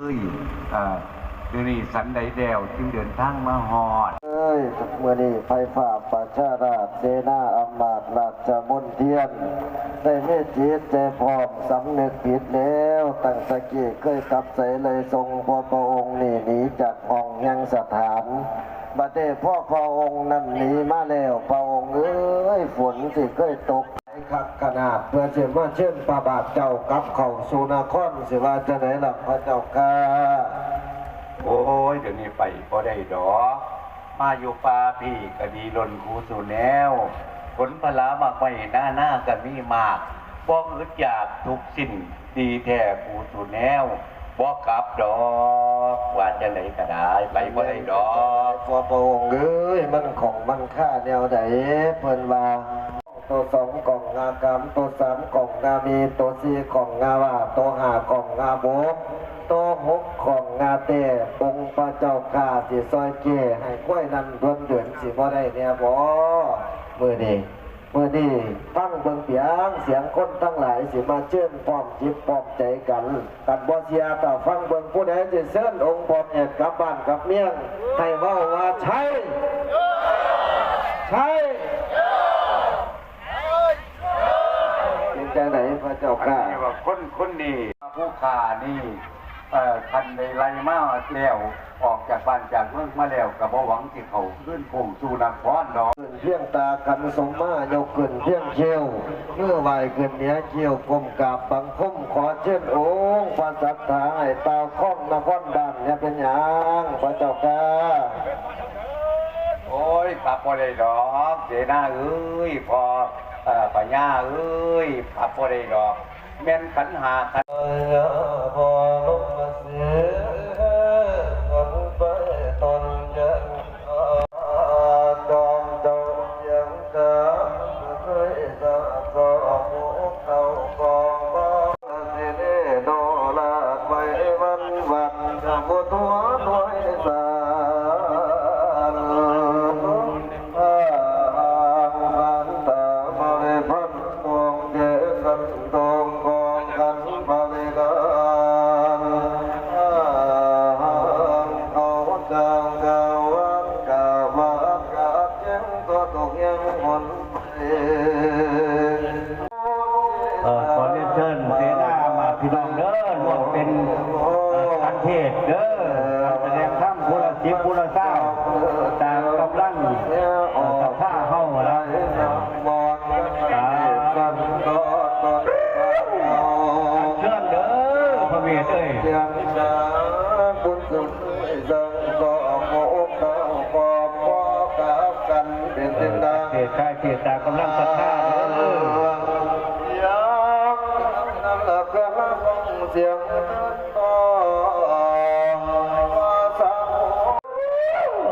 ເອີຍ ອ່າ ດຽວນີ້ສັນໃດແລ້ວຈຶ່ງເດີນທາງມາຮອດ? ເອີຍ ມື້ນີ້ໄພຟ້າປະຊາລາດ ເສນາອຳມາດ ລາຊະມົນທຽນ ໄດ້ມີຈິດໃຈພ້ອມສຳນຶກຜິດແລ້ວ. ຕັ້ງແຕ່ກີ້ເຄີຍກັບໃສໄລ່ສົ່ງພວກພະອົງນີ້ໜີຈາກຫ້ອງແຫ່ງສະຖານ, ບັດນີ້ພໍພະອົງນັ້ນໜີມາແລ້ວ ພະອົງເອີຍ ຝົນທີ່ເຄີຍຕົກ ຫຼາຍຄັກຂະໜາດ ເພື່ອຊິມາເຊີນພະບາດເຈົ້າກັບເຂົ້າສູ່ນະຄອນ ຊິວ່າຈັ່ງໃດລະພະເຈົ້າຂ້າ? ໂອ້ຍ ດຽວນີ້ໄປບໍ່ໄດ້ດອກ ມາຢູ່ປ່າພີ້ກະດີລົ້ນຄູ່ສູ່ແນວ ຜົນຜະລາໝາກໄມ້ນານາກະມີມາກ ບໍ່ອຶດຢາກທຸກສິ້ນ ດີແທ້ຄູ່ສູ່ແນວ ບໍ່ກັບດອກ ວ່າຈັ່ງໃດກະໄດ້ ໄປບໍ່ໄດ້ດອກ ພໍ່ພະອົງເອີຍ ມັນຂ້ອງມັນຄາແນວໃດ ເພິ່ນວ່າ ໂຕສອງກ້ອງງາກາມ ໂຕສາມກ້ອງງາມີ ໂຕສີ່ກ້ອງງາວາ ໂຕຫ້າກ້ອງງາບົກ ໂຕຫົກກ້ອງງາແຕ້ ອົງພະເຈົ້າຂ້າຊິຊ່ອຍແກ້ໃຫ້ຄວາຍນັ້ນດວນເດີນຊິບໍ່ໄດ້ແດ່ບໍ? ມື້ນີ້ ມື້ນີ້ຟັງເບິ່ງປຽງສຽງຄົນທັງຫຼາຍ ຊິມາເຊີນພ້ອມຈິດພ້ອມໃຈກັນ. ຄັນບໍ່ເຊື່ອກໍຟັງເບິ່ງ ຜູ້ໃດຊິເຊີນອົງພໍ່ແມ່ກັບບ້ານກັບເມືອງ ໃຫ້ເວົ້າວ່າ ໄຊ ໄຊ ເປັນຈັ່ງໃດພະເຈົ້າຂ້າ? ອັນນີ້ວ່າຄົນ ຄົນນີ້ ຜູ້ຂ້ານີ້ ເອີ ຄັນໄດ້ໄລ່ມາແລ້ວ ອອກຈາກບ້ານຈາກເມືອງມາແລ້ວ ກໍບໍ່ຫວັງຊິເຂົ້າຄືນໂຄ້ງສູ່ນະຄອນດອກ. ຂຶ້ນພຽງຕາຂັນສົມມາ ຍົກຂຶ້ນພຽງຄິ້ວ ມືໄຫວ້ຂຶ້ນເໜືອຄິ້ວ ກົ້ມກາບບັງຄົມ ຂໍເຊີນອົງພະສັດຖາໃຫ້ຕ່າວຄອງນະຄອນບ້ານ ຢ່າເປັນຫຍັງພະເຈົ້າຂ້າ. ໂອ້ຍ ປັບບໍ່ໄດ້ດອກ ເສນາເອີຍ ພໍ່ ເອີ ພະຍາເອີຍ ປັບບໍ່ໄດ້ດອກ. ແມ່ນຂັນຫ້າຂັນ ທາງສັນຕາບໍລິພັນ ພວກເຈສັນຕົງຂອງຂັນບໍລິການ ທາງເຂົາຈາງກາວານກາວານກາເຈັງກໍຕົກຍັງຫົນໄປ. ເອີ ຂໍຮຽນເຊີນເສນາອາມາດພີ່ນ້ອງເດີ ຮ່ວມເປັນ ເອີ ການເທດເດີ ການສະແດງທຳຜູ້ລະສິບຜູ້ລະຊາວ ຕາມກຳລັງ ເອີ ສັດທາເຮົາລະ ສາທຸ ເຊີນເດີພະເວດເອີຍ. ເອີ ເທດ ກາຍເທດຕາມກຳລັງສັດທາເດີ.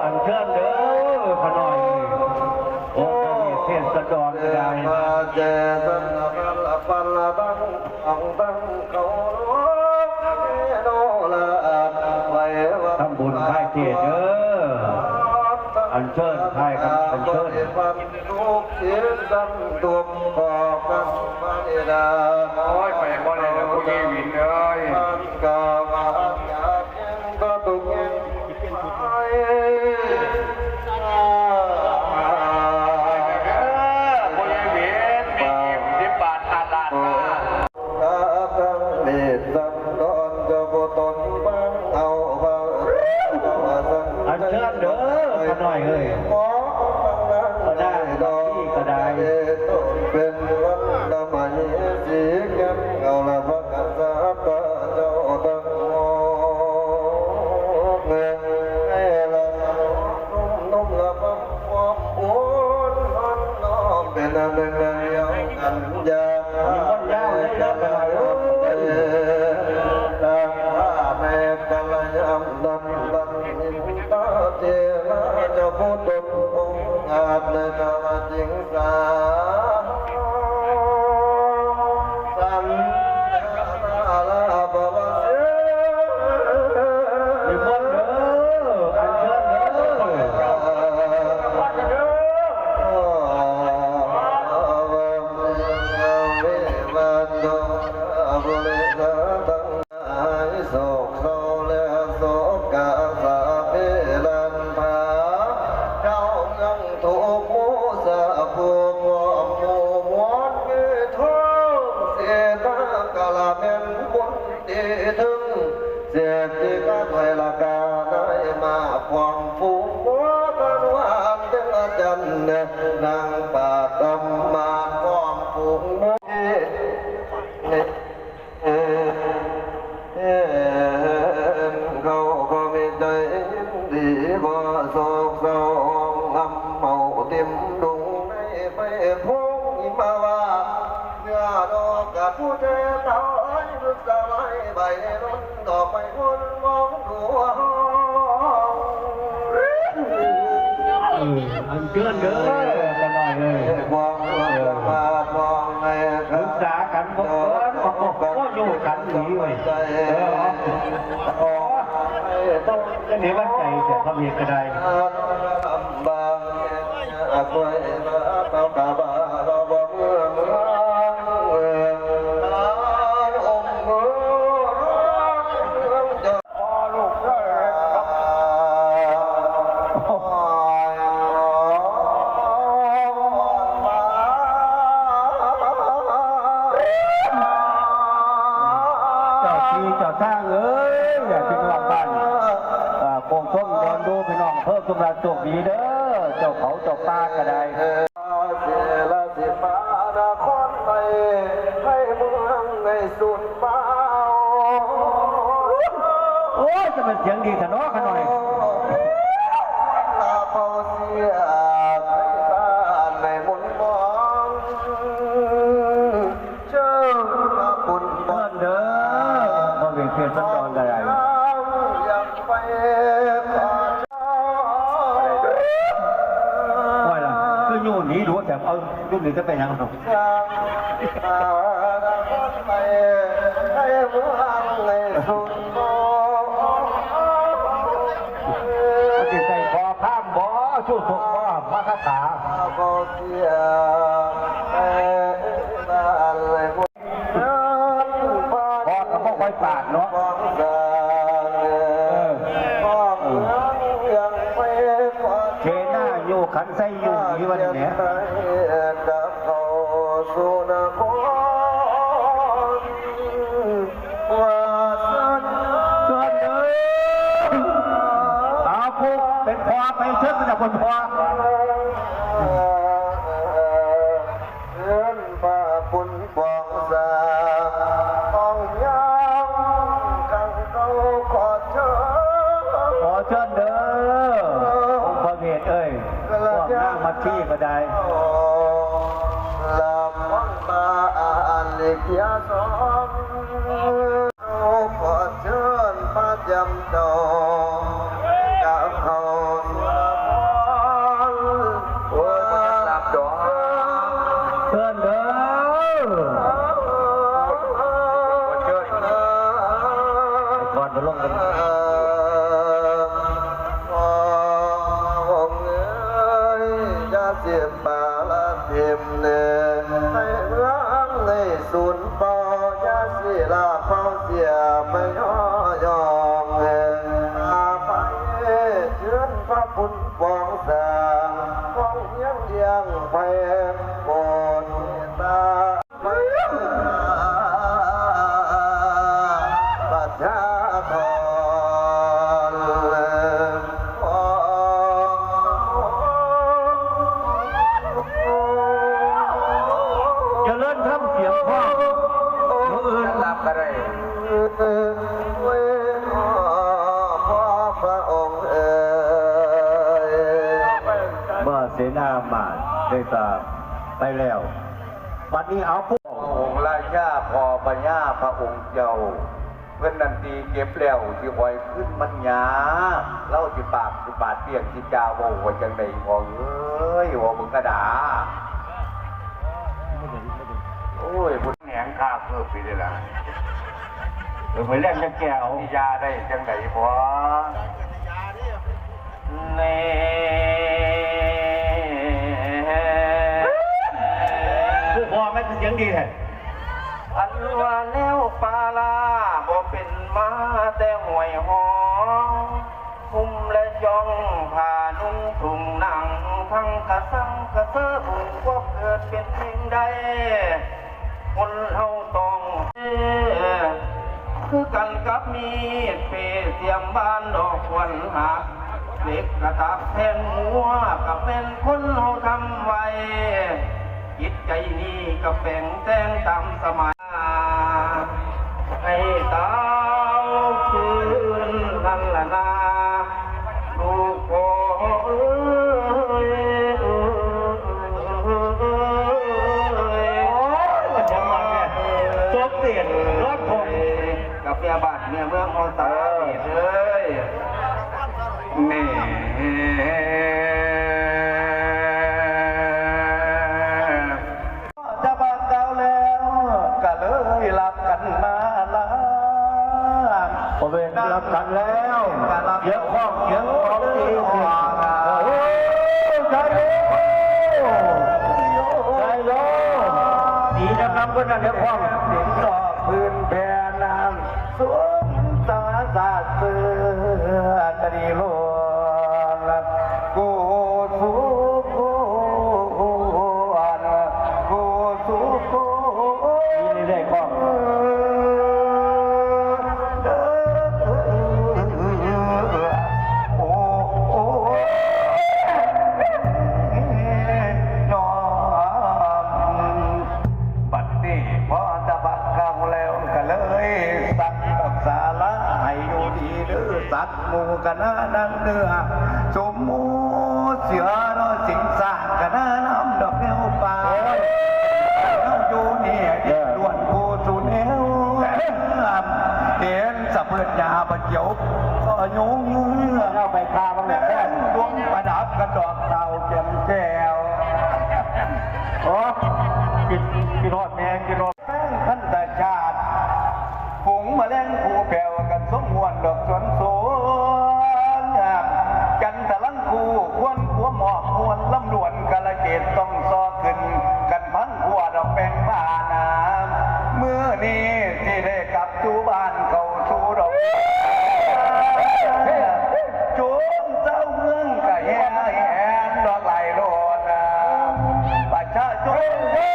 ອັນເຊີນເດີຂະນ້ອຍເອີຍ ອົງພະເທດສະດອນກະໄດ້ ທຳບຸນຂາຍເທດເດີ ອັນເຊີນຂາຍກັນ ອັນເຊີນ. ໂອ້ຍ ໄປບໍ່ໄດ້ແລ້ວ ຜູ້ໃຫຍ່ວິນເອີຍ. ອັນເຊີນເດີຂະນ້ອຍເອີຍ ພະນາງນີ້ກະໄດ້ ເປັນວັນນະມະເຫສີ ແກ່ນເງົາລະພະກະສັດພະເຈົ້າທັງຫົກ ເມືອງໃນລະສະໜຸມລະພະ ຄວາມບຸນມັນນ້ອມເປັນອັນໜຶ່ງອັນດຽວກັນ ຢ່າງໃດກໍໄດ້ເອີຍ ດັ່ງພະແມ່ກັນລະຍາມນັ້ນ ບັນທິນຕາເທລະເຈົ້າຜູ້ຕົນອົງອາດ ແລະ ເຈົ້າວ່າຈິງສາ ສັນ ລາບະວະເສ ນິມົນເດີ ອັນເຊີນເດີ ເວວາໂນ ບໍລິສັດທັງຫຼາຍ ໂສກເສົ້າ ເສດທີ່ການໄຫວ້ລະກາໄດ້ມາຄວາມຟູງບົວກັນຫວານເຖິງອາຈັນນາງປາດຕຳມາຄວາມຝູງບົວ ເຫັນເຂົາກໍມີໃຈຍິນດີ ບໍ່ໂສກເສົ້າຮ້ອງຮຳເມົາ ຖິ້ມດຸງໃນໄຟພົງຫິມະວາດ ເນື້ອດອກກະພູເທດາວ ໄຫຼພຶດສະໄຫຼໃບເມລຸນ ດອກໄມ້ພຸນມອງດວງ ເອີ ອັນເກີນເດີ ເອີ ຕານ້ອຍເອີຍ ເອີ ປຶກສາກັນເບິ່ງກ່ອນ ໂອ້ ໂອ້ ໂອ້ ຢູ່ກັນດີເວີຍ ເອີ ເອີ ຈັ່ງໃດວ່າໃຈແຕ່ພະເວກກໍໄດ້ ເຈົ້າທີ່ເຈົ້າທາງເອີຍ ພີ່ນ້ອງບ້ານ ເອີ ໂຄງຊົມດອນດູ ພີ່ນ້ອງເພິ່ນ ຈົ່ງລາໂຊກດີເດີ ເຈົ້າເຂົາເຈົ້າປ່າກໍໄດ້ ເສລະສີມານະຄອນໃໝ່ ໃຫ້ເມືອງໃນສູນປ່າ ໂອ້ຍ ຈະແມ່ນສຽງດີແທ້ເນາະ ຂະນ້ອຍ ລາເຜົ່າເສຍ ໃຫ້ບ້ານໃນມຸນມອງ ເຊີນມາປຸນປ້ອນເດີ ບໍ່ເປັນເພດສັນດອນໃດ ວ່າລະ ຄືຢູ່ໜີດູແທ້ ເອົາຢູ່ໜີຈະໄປຫຍັງ ມັນຊິໃສ່ຄໍພາມບໍ່ ຊູສົກບໍ່ ມາຄາຖາ ພໍ່ກໍບໍ່ຄ່ອຍປາກເນາະ ເອີ ເອີ ເສນາຢູ່ຂັນໄຊຢູ່ນີ້ວ່ານີ້ແຫຼະ ກັບເຂົ້າສູ່ນະຄອນ ວ່າຊັ້ນ ເຊີນເດີ ເອົາຜູ້ເປັນພໍ່ໄປເຊີນ ເປັນເຈົ້າເປັນພໍ່ ເຊີນພະຄຸນປອງສ້າງ ຫ້ອງຍາມຄັງເກົ່າ ຂໍເຊີນ ຂໍເຊີນເດີ ອົງພະເວດເອີຍ ພວກນາງມັດທີກໍໄດ້ ລາບຟັງມາອານລິກຍາສອງ ຂໍເຊີນພະຈຳເຈົ້າ ກັບເຂົ້າສູ່ນະຄອນ ໂອ້ຍ ບໍ່ທັນຫຼັບດອກ ເຊີນເດີ ເຊີນ ໃຫ້ກ່ອນມາລົງກັນ ພໍ່ອົງເອີຍ ຢ່າຊິປະລະຖິ້ມ ໃຫ້ເມືອງໃນສູນເປົ່າ ຢ່າຊິລາເປົ່າເສຍໄປຍໍຍ້ອງ ອາໄພເຊີນພະຄຸນປອງສ້າງ ຂອງຮຽນລ້ຽງໄພໂປດເມດຕາ ປະຊາທອນ ຈະເລີນທຳສຽງພ້ອມ ມື້ອື່ນຫຼັບກໍໄດ້ ພະອົງເອີຍ ເມື່ອເສນາອາມາດໄດ້ຕາມໄປແລ້ວ ບັດນີ້ເອົາຜູ້ ອົງລາຊາພໍ່ພະຍາພະອົງເຈົ້າ ເພິ່ນນັ້ນຕີເກັບແລ້ວ ຊິຄ່ອຍຄືນມັນຍາກ ລາວຊິປາກ ຊິປາດປຽກ ຊິຈາເວົ້າວ່າຈັ່ງໃດພໍ່ເອີຍ ເວົ້າເບິ່ງກະດາ ໂອ້ຍ ບຸນແຫງຄາເກີບນີ້ລະ ເອີ ໄປແລ່ນຈັກແກ່ວ ຊິຢາໄດ້ຈັ່ງໃດພໍ່ ນີ້ ຜູ້ພໍ່ແມ່ນສຽງດີແທ້ ອັນວ່າແລ້ວປາລາບໍ່ເປັນມາແຕ່ຫ້ວຍຮອງ ຫຸ້ມແລະຈ່ອງຜ້ານຸ່ງທຸ່ງນາງ ທັງກະສັງກະເສີ ບຸນຄວາມເກີດເປັນຈິງໄດ້ ຄົນເຮົາຕ້ອງ ຄືກັນກັບມີດເປ້ ສຽມບານດອກຄວນຫັກ ເຫຼັກກະຕັບແທງງົວ ກະແມ່ນຄົນເຮົາທຳໄວ້ ຈິດໃຈນີ້ກະແປງແຕ່ງຕາມສະໄໝ ໃຫ້ຕາວຄືນນັ້ນລະນາ ລູກພໍ່ເອີຍ. ໂອ້ຍ ມັນຍັງມາແທ້ ສົມເດດລອດພົງ ກັບເມຍບ້ານເມຍເມືອງເຮົາຕາເດດເອີຍ ແມ່ ຈະບາດກ່າວແລ້ວ ກະເລີຍລັບກັນມາລາ ບໍ່ແມ່ນລັບກັນແລ້ວ ກະລັບ ສຽງຂອງ ສຽງຂອງທີ່ຫົວ ໂອ້ຍ ໄດ້ໂລ ໄດ້ໂລ ດີນຳນຳເພິ່ນນັ້ນ ສຽງຂອງ ດິນດອກພື້ນແຜ່ນາ ສົມສາສາດເສືອຕະດີໂລນ ກູສູ່ຄົນ ກູສູ່ຄົນ ນີ້ໄດ້ຄວາມ ໂອ້ ໂອ້ ນ້ອງ ບັດນີ້ພໍຕະບະເກົ່າແລ້ວ ກະເລີຍສັ່ງດອກສາລາໃຫ້ຢູ່ດີເດີ ສັດໝູກະນານາງເໜືອ ສົມໝູເສືອເນາະ ສິງສາກະນານຳດອກແນວປ່າ ໂອ້ຍ ເຮົາຢູ່ນີ້ ເອີ ລ້ວນຜູ້ສູ່ແນວ ເຫັນສະເພີດຫຍ້າບະຂຽວ ກໍຍຸງເຮືອ ເອົາໄປຄາມັນແຫຼະ ດວງປະດັບກະດອກດາວແຈ່ມແຈ້ວ ໂອ້ ຄິດ ຄິດຮອດແມ່ ຄິດຮອດ ແມງພັນຕະຈາດ ຝູງມະແລງຜູ້ແປວກັນສົມມ່ວນດອກສວນໂສນ ຈັນທະລັງຄູ່ຄວນຂົວໝອກມ່ວນລຳດວນກາລະເກດ ຕ້ອງຊອກຂຶ້ນກັນພັງຂົວດອກແປ້ງບານາ ມື້ນີ້ຊິໄດ້ກັບສູ່ບ້ານເຂົ້າສູ່ດອກ ໂຈນເຈົ້າເມືອງກະແຫ່ແຫນດອກຫຼາຍໂລດນາ ປະຊາຊົນເດີ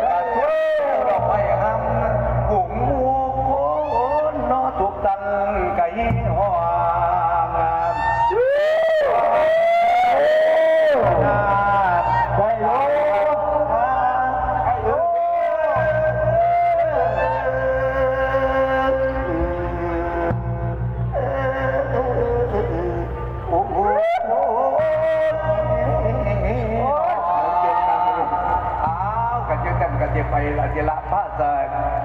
ກະໂຊດອກໄມ້ຫຳ ກຸງໝູ່ຄົນເນາະ ທຸກທ່ານກະຮີຮ້ອງ ໄດ້ໂລດ ໂອ້ໂຫ ໂອ້ໂຫ ອ້າວ ກະຈັ່ງຊັ້ນກະຊິໄປລະ ຊິລະພາສາ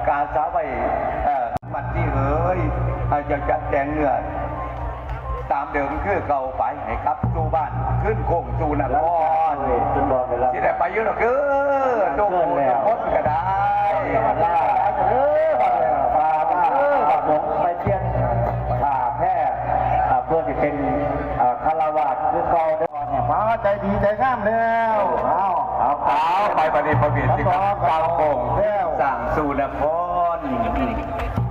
ກາສາໄວ້ ເອີ ມັດຊິເອີຍ ໃຫ້ເຈົ້າຈັດແຈງເນື້ອຕາມເດີມຄືເກົ່າໄປ ໃຫ້ກັບສູ່ບ້ານ ຄືນໂຄ້ງສູ່ນະຄອນ ຊິໄດ້ໄປຢູ່ດອກເດີ ທຸກຜູ້ທຸກຄົນກະໄດ້ ເດີ ພາມາເດີ ພະສົງໄປປ່ຽນຜ້າແພ ເພື່ອຊິເປັນ ເອີ ຄາລະວາດຄືເກົ່າເດີ ມາໃຈດີໃຈງາມແລ້ວ ເອົາ ເອົາ ເອົາ ໄປບັດນີ້ພະເວດຊິກັບກ່າວໂຄ້ງ ແລ້ວ ສ້າງສູ່ນະຄອນ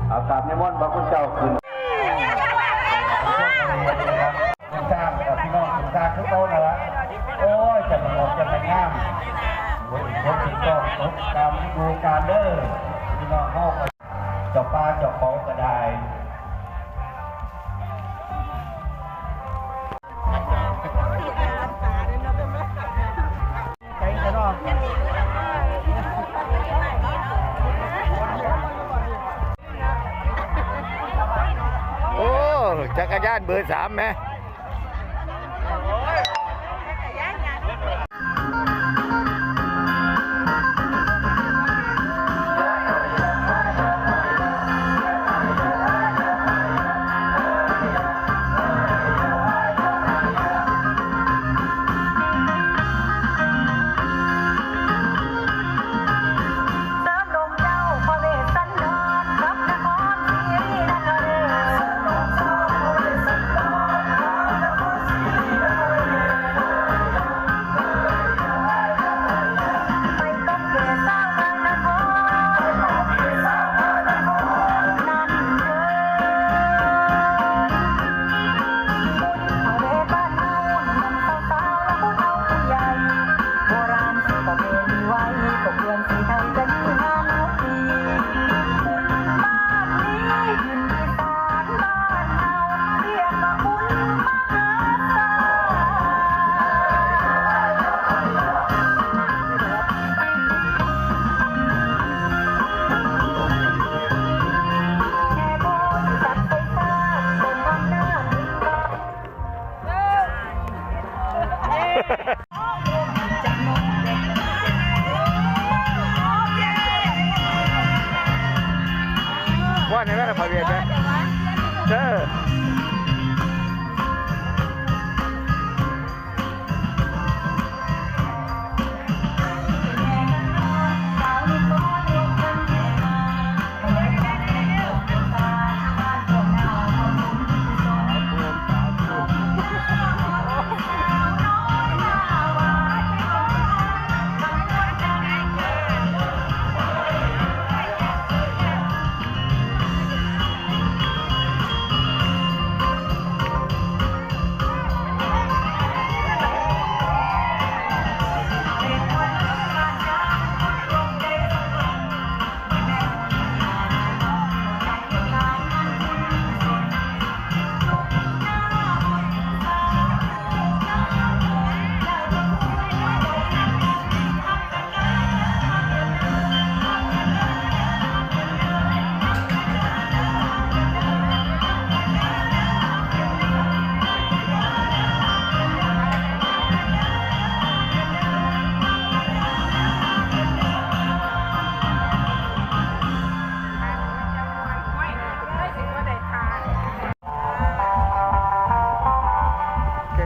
ເອົາ ກາບນິມົນພະຄຸນເຈົ້າຂຶ້ນ ສ້າງກັບພີ່ນ້ອງສ້າງຄືເກົ່ານັ້ນລະ ໂອ້ຍ ຈັກມັນງາມ ໂອ້ຍ ຄົນຖືກຕ້ອງຕົກຕາມລະດູການເດີ ພີ່ນ້ອງເຮົາ ເຈົ້າປ່າເຈົ້າເຂົາກະໄດ້ ໂອ້ ຈັກກະຍານເບີສາມແມ.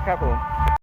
ครับผม